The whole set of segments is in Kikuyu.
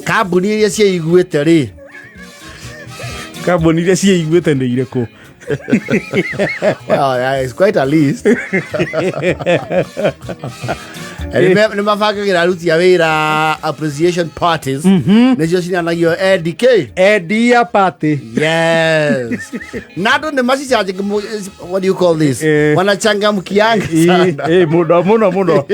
Kambuni iria ciĩiguĩte rĩ, Kambuni iria ciĩiguĩte nĩ irĩkũ? Well, yeah, it's quite a list. Nĩ mabangagĩra aruti a wĩra appreciation parties, nĩcio cinanagio NDK. Endia party. Yes, na andũ nĩ macicanjĩ, what do you call this? Wanachangamkianga sana. Muno muno muno.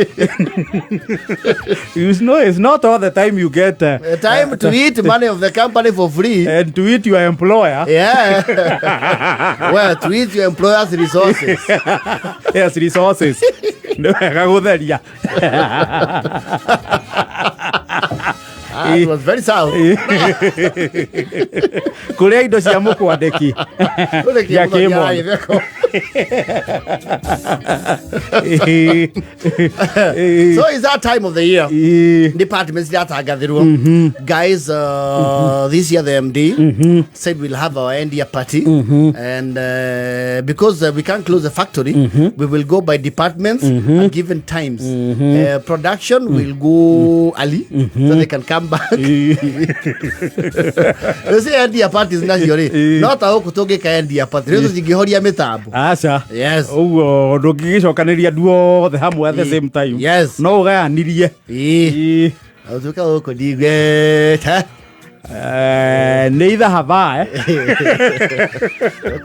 You know, it's not all the time you get time to eat money of the company for free and to eat your employer. Yeah, well, to eat your employer's resources. Yes, resources. Nĩ wega gũtheria. Ah, it was very sound. Kũrĩa indo cia mũkwandĩki. Kũrĩ Ya kĩmũthoni kĩmon. aragĩtheko. So it's that time of the year. Departments iratangathirwo, guys, this year the MD said we'll have our end year party, and because we can't close the factory, we will go by departments at given times. Production will go early so they can come back. You see, end year parties nacio rĩ, no ta gũkũ tũngĩka end year party rĩu tũtingĩhoria mĩtambo. Aca. Yes. Ũguo ndũngĩgĩcokanĩria andũ othe hamwe at the same time. Yes. No ũgayanirie. Ĩĩ. Ũtuĩka gũkũ ndigwĩte. Nĩ ithahabaa.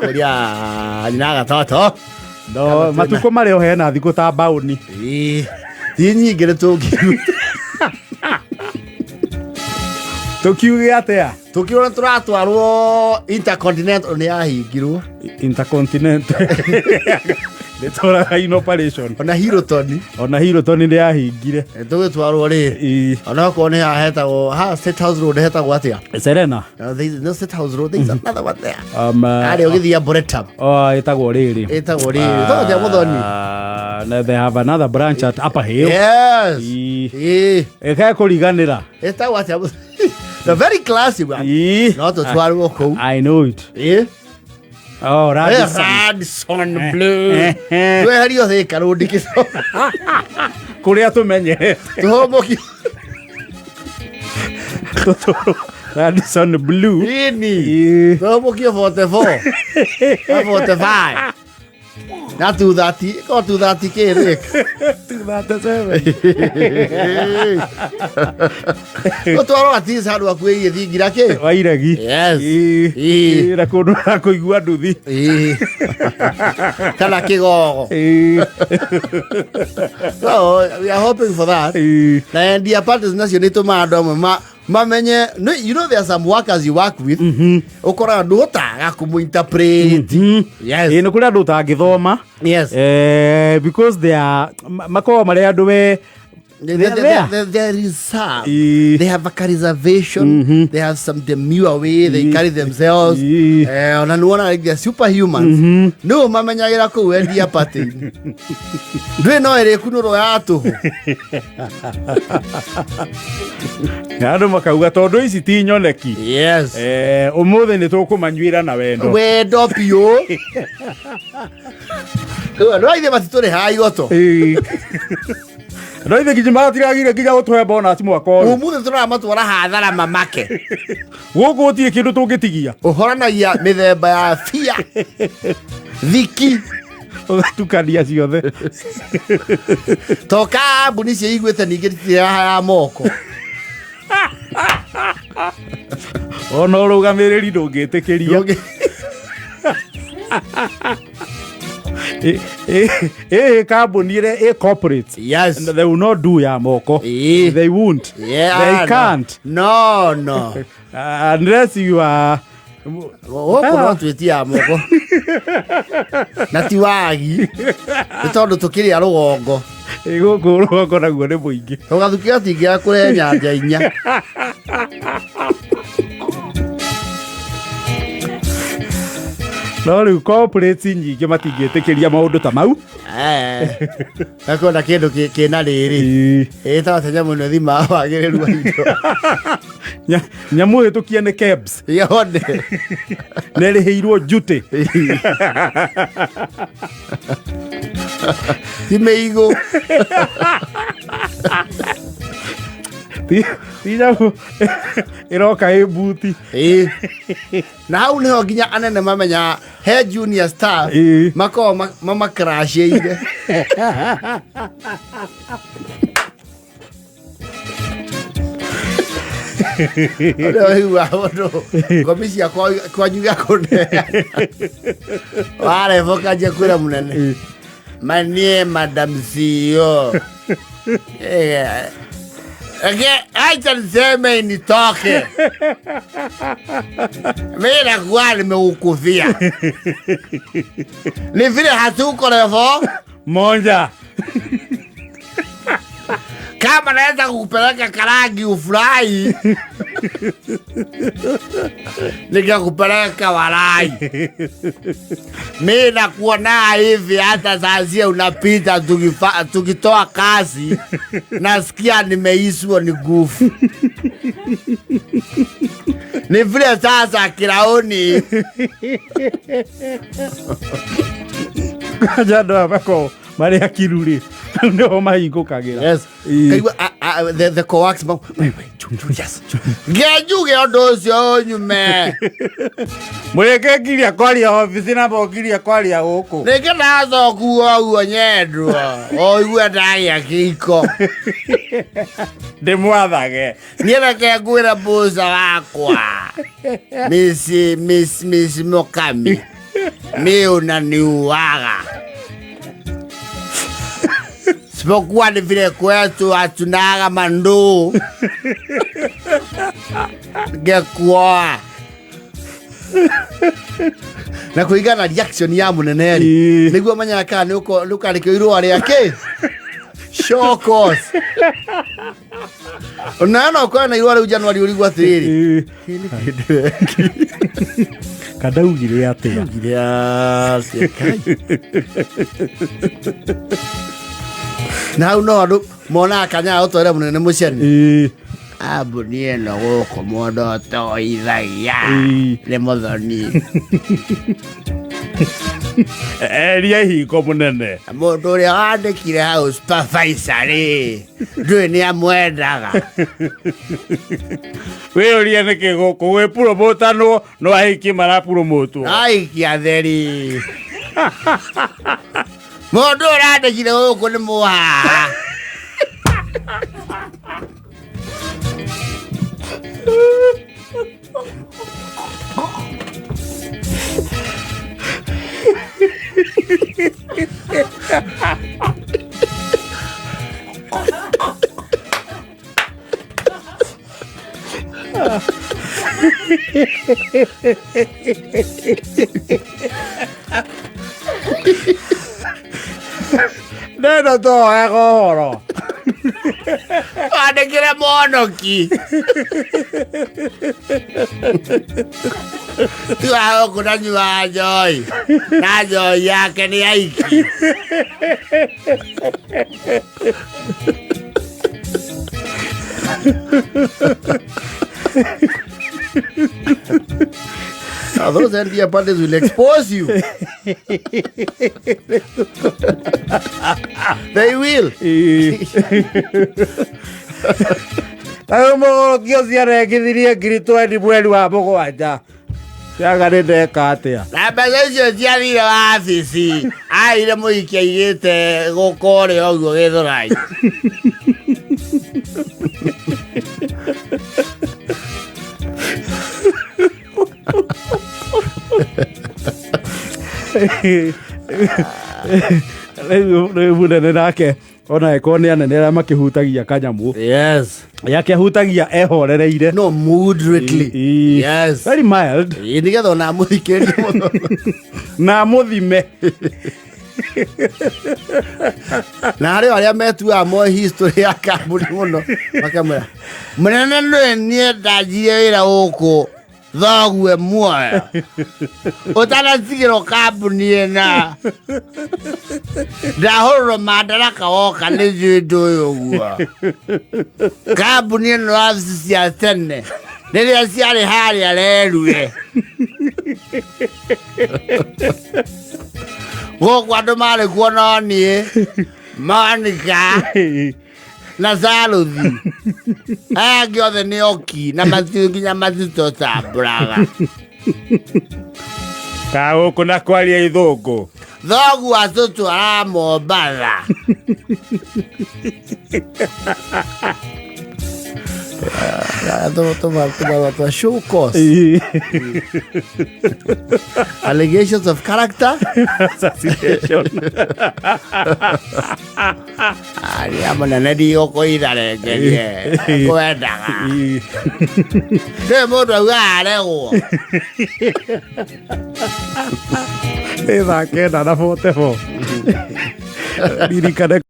Kũria nyina gatoto. No matukũ marĩa ũheana thikũ ta mbaũni. Ĩĩ. Ti nyingĩ nĩ tũngiuga. Tũkiuge atĩa? Tũkiona tũratwarwo Intercontinental nĩ yahingirwo. Intercontinental nĩ tũraga in operation. Ona Hilton. Ona Hilton nĩ yahingire. Tũgĩtwarwo rĩ, ona okorwo nĩ haha hetagwo haha State House Road hetagwo atĩa? Serena. No, there is no State House Road, there is another one there. Harĩa ũgĩthiĩ Arboretum. Oh, ĩtagwo rĩrĩ. Ĩtagwo rĩrĩ. Ĩtagwo atĩa, Mũthoni? Na they have another branch at Upper Hill. Yes. Ĩĩ. Ĩĩ. Ĩkae kũriganĩra. Ĩtagwo atĩa? The very classy one. Ĩĩ. No tũtwarwo kũu. I know it. Ĩĩ. Oh, Radisson. Radisson Blue. Tweherio Thika Road kĩco. Kũrĩa tũmenyerete. Tũhũmũkio. Tũtũrwo Radisson Blue. Ĩni. Ĩĩ. Tũhũmũkio 44. Na 45. Na 230. Ko 230 kĩ Thika? 237. Tũtwarwo at least handũ hakuhĩ thingira kĩ? Wairegi. Yes. Ĩĩ. Ĩĩ. Ĩĩ, na kũndũ kũigua nduthi. Ĩĩ. Kana kĩgogo. Ĩĩ. So we are hoping for that. Ĩĩ. Na endia parties nacio nĩ itũmaga andũ amwe mamenye no, you know there are some workers you work with, ũkoraga ndũhotaga kũmũ-interpret. Yes. Ĩĩ, nĩ kũrĩ andũ ũtangĩthoma. Yes. Because they are makoragwo marĩ andũ we They, They are they, there. they are reserved. Ĩĩ. They have a reservation. They have some demure way they carry themselves. Ona nĩwona like they're superhumans. No mamenyagĩra kũu endia party. Ndwĩ no ĩrĩkunũrwo ya tũhũ. Na andũ makauga tondũ ici ti nyoneki. Yes. Ũmũthĩ nĩ tũkũmanyuĩra na wendo. Wendo biũ. Rĩu andũ aithe matitũrĩhaga igoto. Ĩĩ. No ithe nginya maratiragire nginya gũtũhe bonus mwaka ũyũ. Ũmũthĩ tũramatwara hathara mamake. Gũkũ gũtirĩ kĩndũ tũngĩtigia. Ũhoranagia mĩthemba ya bia. Thiki. Ũgatukania ciothe. To kambuni ciĩiguĩte ningĩ titiraha ya moko. Ona ũrũgamĩrĩri ndũngĩtĩkĩria. Ĩ kambuni ĩrĩa ĩ corporate. Yes. And they will not do ya moko. Ĩĩ. They won't. Yeah, They no. can't. No, no. Unless you are Gũkũ no twĩtie ya moko. Na ti wagi. Nĩ tondũ tũkĩrĩa rũgongo. Ĩ, gũkũ rũgongo naguo nĩ mũingĩ. Tũgathukia tingĩaga kũrĩa nyanja inya. No rĩu corporate nyingĩ matingĩtĩkĩria maũndũ ta mau. Gakwenda kĩndũ kĩna rĩrĩ. Ĩĩ. Ĩtaga ta nyamũ ĩno ĩthimaga wagĩrĩru wa indo. Nyamũ hĩtũkie nĩ KEBS. Yone. Nĩ ĩrĩhĩirwo duty. Ti mĩigũ. Ti nyamũ ĩroka ĩ mbuti. Ĩĩ. Na hau nĩho nginya anene mamenya he junior staff makoragwo mamakracĩire. Ũrĩa ũiguaga mũndũ ngomi cia kwanyu gĩa kũne wareboka nje kwĩra mũnene manie madam CEO. Reke acha niseme nitoke. Mimi nakuwa nimekukufia. Ni vile hatuko levo Monja. Kama naweza kukupeleka Karangi ufurahi, nikakupeleka walai. Mi nakuona hivi hata sazia unapita tukitoa kazi nasikia nimeiswa ni nguvu. Ni vile sasa kiraoni. Kwanja andũ aya makoragwo marĩ akiru rĩ, rĩu nĩho mahingũkagĩra. Yes. Ĩĩ. Kaigua, the coax wait, wait, Julius. Ngenjuge ũndũ ũcio ũnyume. Mũrĩke ngiria kwaria obici na mũngiria kwaria gũkũ. Rĩngĩ ndacokuo ũguo nyendwo ũigue ndagĩa kĩiko. Ndĩmwathage. Niĩ reke ngwĩre mbuca wakwa. Miss, Miss, Miss Mukami. Mi unaniuaga. Sipokuwa ni vile kwetu hatunaga manduu. Ngekuoa. Na kũringana na reaction ya mũnene rĩ, nĩguo menyaga kana nĩ ũkandĩkĩrwo irũa rĩa kĩ? Show cause. Ona no ũkorwo na irũa rĩu January ũrigwo atĩrĩrĩ. Kandaugire atĩa? Ndaugire atĩa, Kai? Na hau no andũ monaga kanya ga gũtwarĩra mũnene mũcene. Kambuni ĩno gũkũ mũndũ ũtoithagia nĩ mũthoni. Eria ihingo mũnene. Mũndũ ũrĩa wandĩkire hau supervisor rĩ, ndũĩ nĩ amwendaga. Wĩyũrie nĩkĩ gũkũ gwĩpuromotanwo no ahiki marapuromotwo. Aiki atheri. Mũndũ ũrandĩkire gũkũ nĩ mũhaha. Neno tohoyaga ũhoro. Wandĩkire monoki. Tiga gũkũ na nyua njoi. Na njoi yake nĩ aiki. Now those NDA parties will expose you. They will. Ta rĩu mũgũrũki ũcio arekithirie ngiri twendi mweri wa mũgwanja. Ciaga nĩ ndeka atĩa? Na mbeca icio ciathire wabici aire mũhiki aigĩte gũkũ ũrĩa ũguo Gĩthũrai. Rĩu mũnene nake ona angĩkorwo nĩ anene arĩa makĩhutagia kanyamũ. Yes. Yake ahutagia ehorereire. No, moderately. Yes. Very mild. Ĩ, nĩgetha ona amũthikĩrĩrie mũno. Na amũthime. Na harĩ o arĩa metuaga moe history ya kambuni mũno makamwĩra mũnene nĩwe niĩ ndanjirie wĩra gũkũ thogue muoyo ũtanatigĩrwo kambuni ĩna ndahũrũrwo mandaraka woka nĩ njũĩ ndũ ũyũ ũguo kambuni ĩno wabici cia tene rĩrĩa ciarĩ harĩa rerue gũkũ andũ marĩ kuo no niĩ Monica Na Zaruthi. Aya angĩ othe nĩ oki na matiu nginya matitũtambũraga. Ka gũkũ na kwaria ithũngũ. Thoguo atũtwara Mombatha. Tũmarũa show cause. Allegations of character. Assassination. Arĩa mũnene ndigũkũitharengerie kwendaga. Ndĩ mũndũ augaga aregwo. Nĩ thaa 9 na 44. Ririkane.